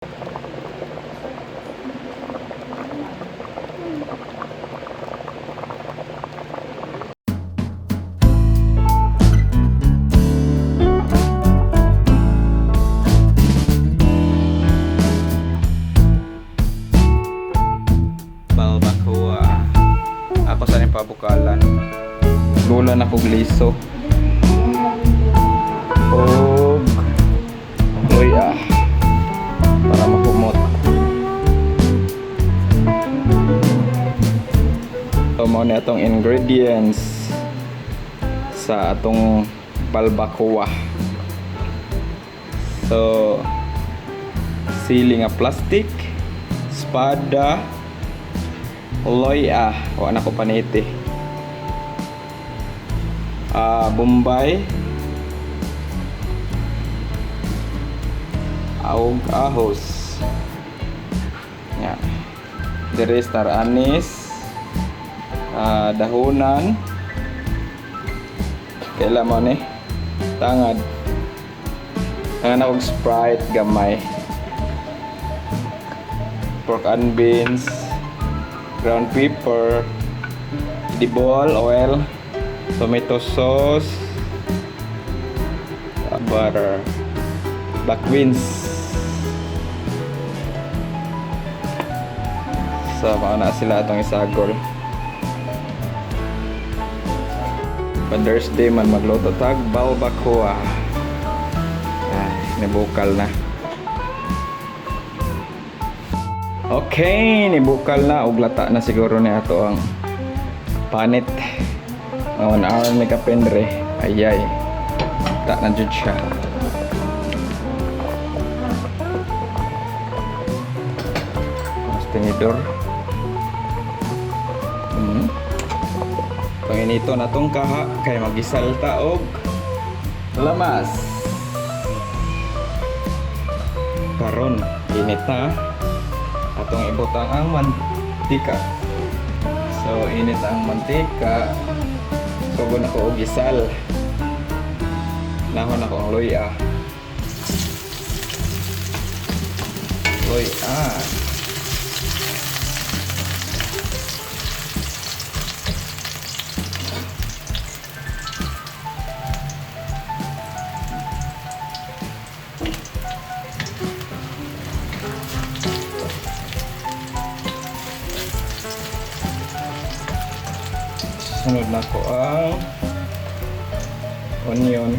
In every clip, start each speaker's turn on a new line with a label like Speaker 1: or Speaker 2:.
Speaker 1: Balbacoa. Ako sa ning pabukalan. Lula na kog liso. Og luya para makumot. So mao ni atong ingredients sa atong balbacoa. So sili nga plastic, espada, loya, wa na ko paniti. Ah, Bombay, aug ahos. Ya. Diri star anis, ah, dahunan. Kaila mo ni? Tangad. Tangad na og Sprite gamay. Pork and beans, ground pepper, edible oil, tomato sauce, butter, black beans. So, mao na sila atong isagol. Father's Day man, magluto tag balbacoa. Ay, nibukal na. Okay, nibukal na ug lata na siguro ni ato ang panit. Mga 1 hour ni kapendre. Ayay. Ta na jud siya. Mas tinidor. Panginito na tong kaha kay magisal ta og lamas. Karon, init na. Atong ibutang ang mantika. So, init ang mantika. Sugod nako og gisal. Nahon ako ang luya. Luya. Sunod na ko ang onion.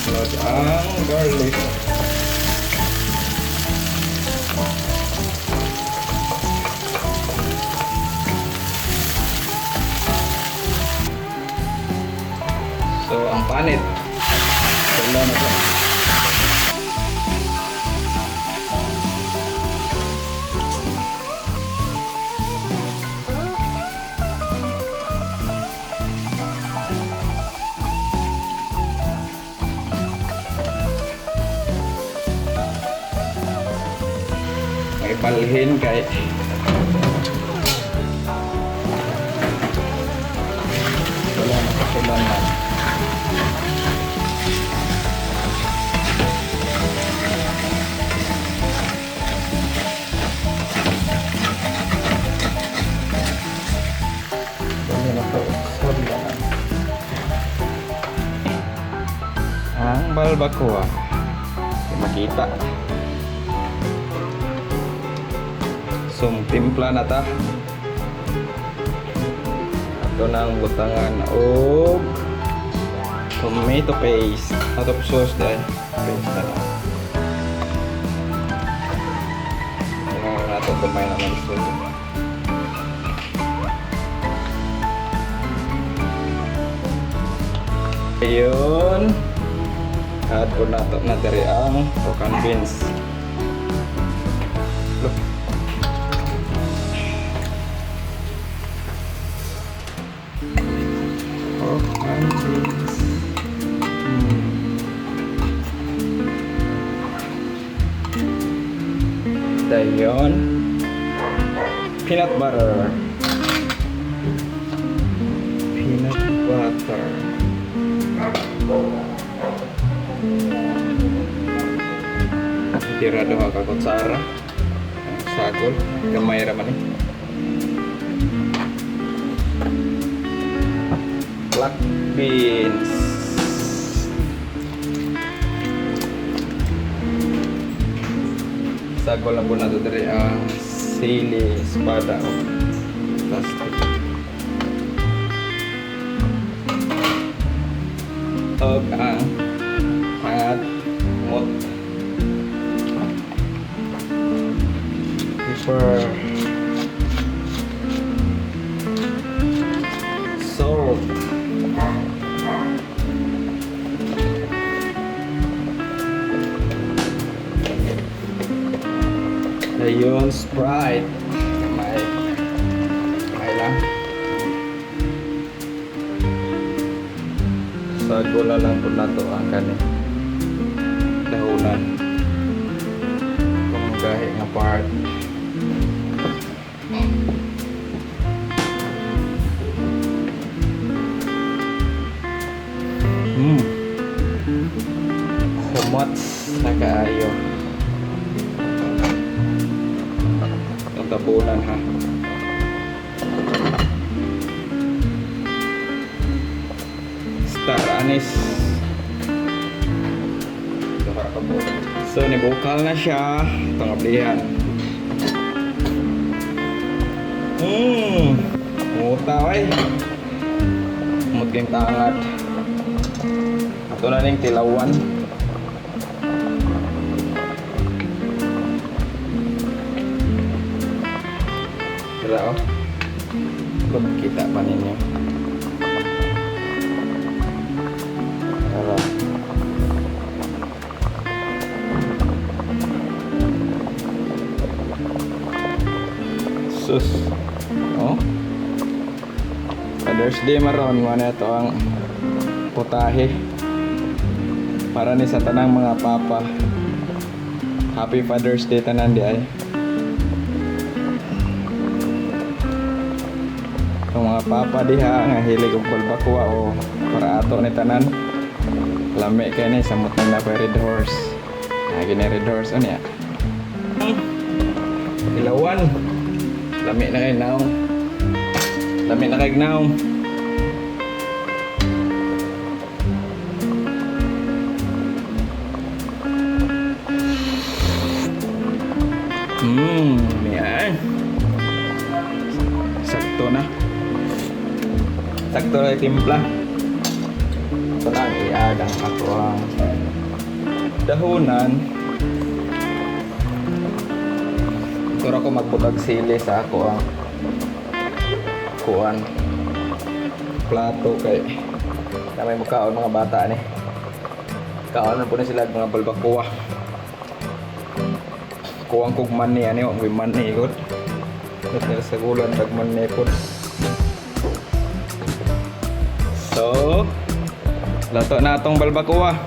Speaker 1: Sunod ang garlic. So, ang panit. Wala na to. May balhin kay wala na kasulan. Wala na to. Sorry na. Ang balbacoa. Di makita. So, timpla na ta. Ato nang butangan og tomato paste. Ato sauce dahil. Paste na lang. Tingnan nato gamay na magsulod. Ayun. Add po nato na diri ang pork and beans. Look. Pork and beans. Dayon. Peanut butter. Pwede ra duha ka kutsara. Ang sagol, gamay ra man eh. Black beans. Sagol na po na ito diri ang sili, espada o plastic. Og ang pangat mot pepper, salt. Ayun, Sprite. Kamay. Kamay lang. Sa gula lang po nato ang kani. Dahunan. Kung gahi nga part. Humats na kaayo. Ang tabunan ha. Star anise. Ito para ka po. So, nibukal na siya. Itong ablihan. Muta, ay. Mut kayong tangat. Ito na ning tilawan. Tara, oh. Kung kita pa ninyo. Tara. Sus. Oh. Father's Day maron mo na ito ang putahe. Para ni sa tanang mga papa. Happy Father's Day tanan di ay. Ang mga papa diha nga hilig og balbakwa o para ato ni tanan. Lami kay ni samot nang napay Red Horse. Lagi ni Red Horse unya. Ilawan. Lami na kay naong. Lami na kay naong. Yan. Sakto na. Sakto na yung timpla. Ito lang, i-add ang ako ang dahunan. Ito ra ko magbutag sili sa ako ang kuan plato kay na may mukaon mga bata ni. Kaon na po na sila mga balbakuwa. Kuwang kog mani ani wa may mani gud. At nila sa gulan tag mani pod. So, lato na atong balbakuwa.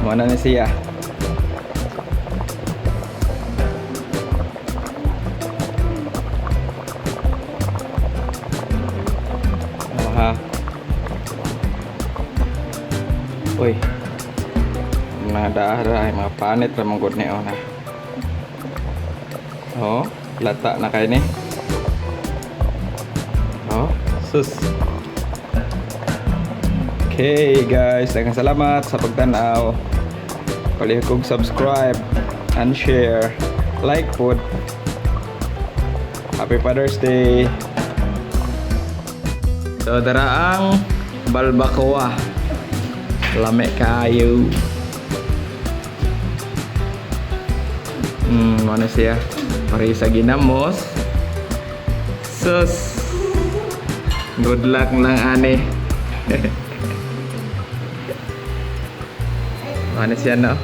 Speaker 1: Mao na ni siya. Oh, ha. Uy. Mga daara ay mga panit ra man gud ni oh na. Oh, lata na kay ni. Oh, sus. Okay guys, daghang salamat sa pagtan-aw. Palihog kog subscribe and share. Like pod. Happy Father's Day. So dara ang balbacoa. Lami kayo. Ano siya? Pare sa ginamos. Sus. Good luck lang ani. Ano siya no?